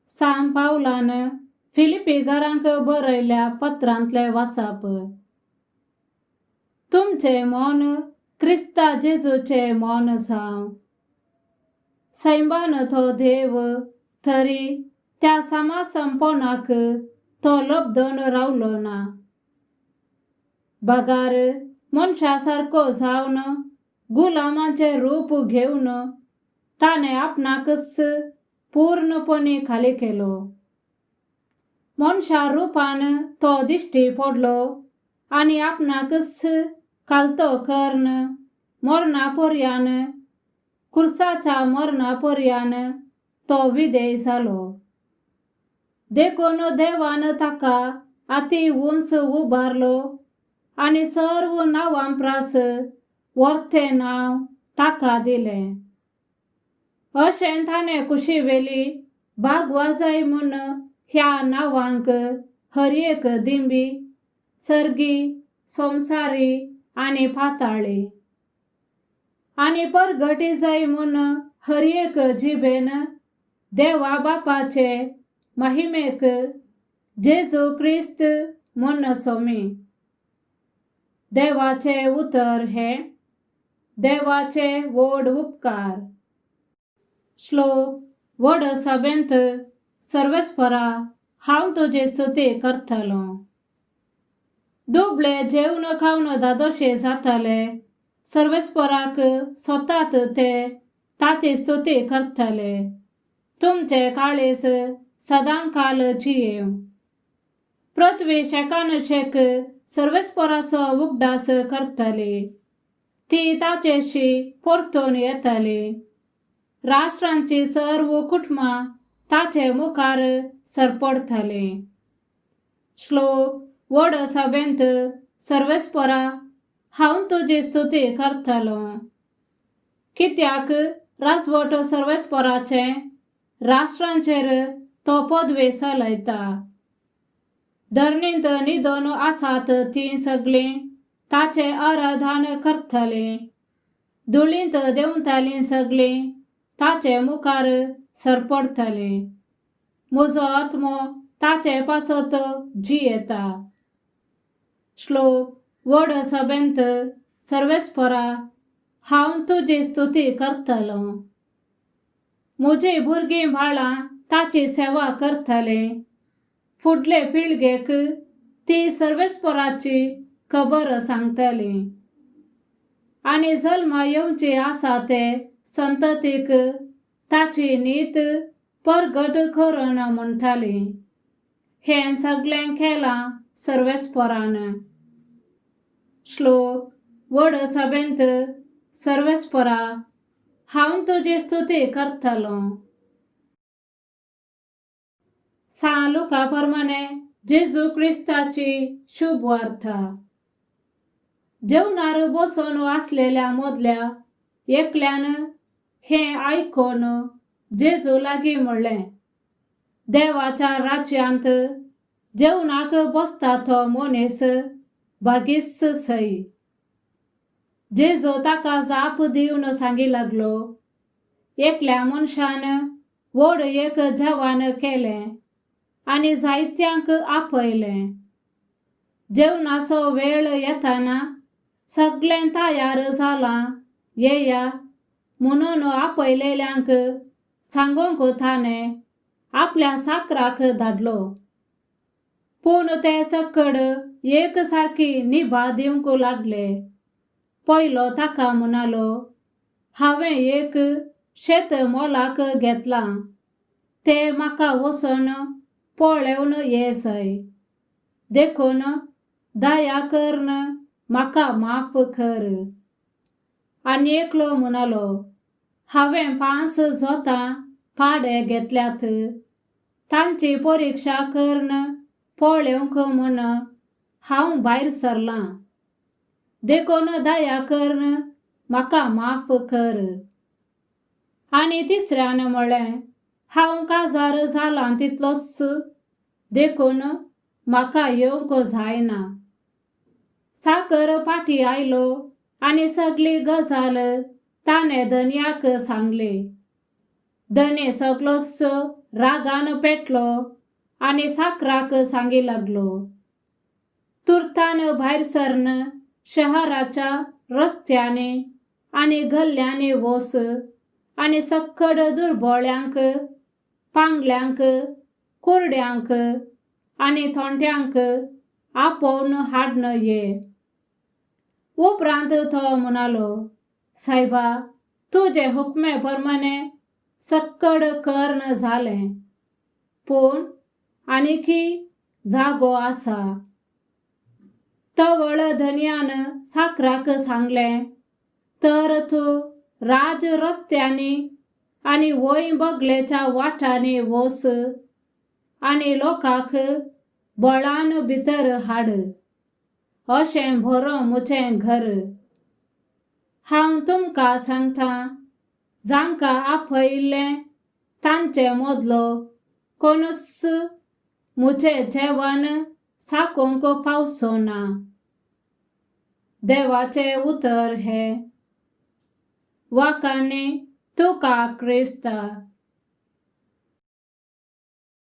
सांत पावलान फिलिपी घरांक बरयल्या पत्रांतलें वाचप. तुमचें मन क्रिस्ता जेजूचें मन जावं. सैमान तो देव तरी त्या समासंपणाक तो लब्दन रावलो ना. बगार मनशा सारको जावन गुलामाचें रूप घेवन ताणें आपणाकच पूर्णपणी खाली केलो. मनशा रुपान तो दिश्टी पडलो आनी आपणाकच खालतो कर्ण मरणा पर्यान खुर्साच्या मरणा पर्यान तो विधेय जालो. देखून देवान ताका अती उंच उबारलो आनी सर्व नांवां प्रास वर्तें नांव ताका दिलें. अशें ताणें कुशीवेली बागवाजाय म्हूण ह्या नांवांक हर एक दिंबी सर्गी संवसारी आनी पाताळी आनी परगटी जाय म्हूण हर एक जिबेन देवा बापाचे महिमेक जेजू क्रिस्त म्हूण सोमी. देवाचें उतर हें देवाचे व्हड उपकार. श्लोक. व्हड सभेंत सर्वेस्परा हांव तुजी स्तुती करतलो. दुबळे जेवन खावन धादोशे जातले. सर्वेस्पराक स्वतात ते ताची स्तुती करतले. तुमचे काळीज सदांकाल जियेवं. पृथ्वी शेकान शेक सर्वेस्पराचो उगडास करतली. ती ताचेशी परतून येतली. राष्ट्रांची सर्व कुटुंबां ताचे मुखार सरपडतलीं. श्लोक. व्हड सभेंत सर्वेस्परा हांव तुजी स्तुती करतलो. कित्याक राजवट सर्वेस्पराचें राष्ट्रांचेर तो पदवी चलयता. धरणींत न्हिदून आसात तीं सगळीं ताचें आराधन करतलीं. धुळींत देंवतलीं सगळीं ताचे मुखार सरपडतलीं. म्हजो आत्मो ताचे पासत जियेता. श्लोक. व्हड सभेंत सर्वेस्परा हांव तुजी स्तुती करतलो. म्हजीं भुरगीं बाळां ताची सेवा करतलीं. फुडले पिळगेक ती सर्वेस्पराची खबर सांगतली आनी जल्मा येवची आसा ते संततीक ताची नीत परगट करून म्हणटाली. हें सगळें केलां सर्वेस्परान. श्लोक. व्हड सभेंत सर्वेस्परा हांव तुजी स्तुती करतलो. सांत लुका प्रमाणे जेजू क्रिस्ताची शुभ वार्ता. जेवणार बसून आसलेल्या मदल्या एकल्यान हें आयकून जेजू लागीं म्हणलें, देवाच्या राज्यांत जेवणाक बसता तो मनीस भागीस सय. जेजू ताका जाप दिवन सांगी लागलो, एकल्या मनशान व्हड एक जेवण केलें आनी जायत्यांक आपयलें. जेवणाचो वेळ येताना सगळें तयार जालां येया म्हणून आपयलेल्यांक सांगूंक ताणें आपल्या साकराक धाडलो. पूण ते सकड एक सारकी निभा दिवंक लागले. पयलो ताका म्हणालो, हांवें एक शेत मोलाक घेतलां तें म्हाका वचून पळोवन ये जाय. देखून दया करून म्हाका माफ कर. आनी एकलो म्हणालो, हांवें 5 जोतां पाडे घेतल्यात. तांची परिक्षा करून पळोवंक म्हूण हांव भायर सरलां. देखून दया करून म्हाका माफ कर. आनी तिसऱ्यान म्हणलें, हांव काजार जालां तितलोच देखून म्हाका येवंक जायना. साकर फाटीं आयलो आनी सगली गजाल ताणें धनयाक सांगली. धनी सगलोच रागान पेटलो आनी साकराक सांगी लागलो, तुर्तान भायर सरन शहराच्या रस्त्यांनी आनी गल्ल्यांनी वस आनी सक्कड दुर्बोळ्यांक, पांगल्यांक, कुरड्यांक आनी थोंट्यांक आपोवन हाडन ये. उपरांत तो म्हणालो, सायबा, तुजे हुकमे प्रमाणे सक्कड कर्ण जालें, पूण आनीकी जागो आसा. तवळ धनयान साकराक सांगलें, तर तूं राज रस्त्यांनी आनी वंय बगलेच्या वाटांनी वस आनी लोकांक बळान भितर हाड, अशें भरों म्हजें घर. हांव तुमकां सांगता, जांकां आपयिल्लें तांचे मदलो कोणूच म्हजें जेवण चाखूंक पावचो ना. देवाचें उतर हें. वाखाणे तुका क्रिस्ता.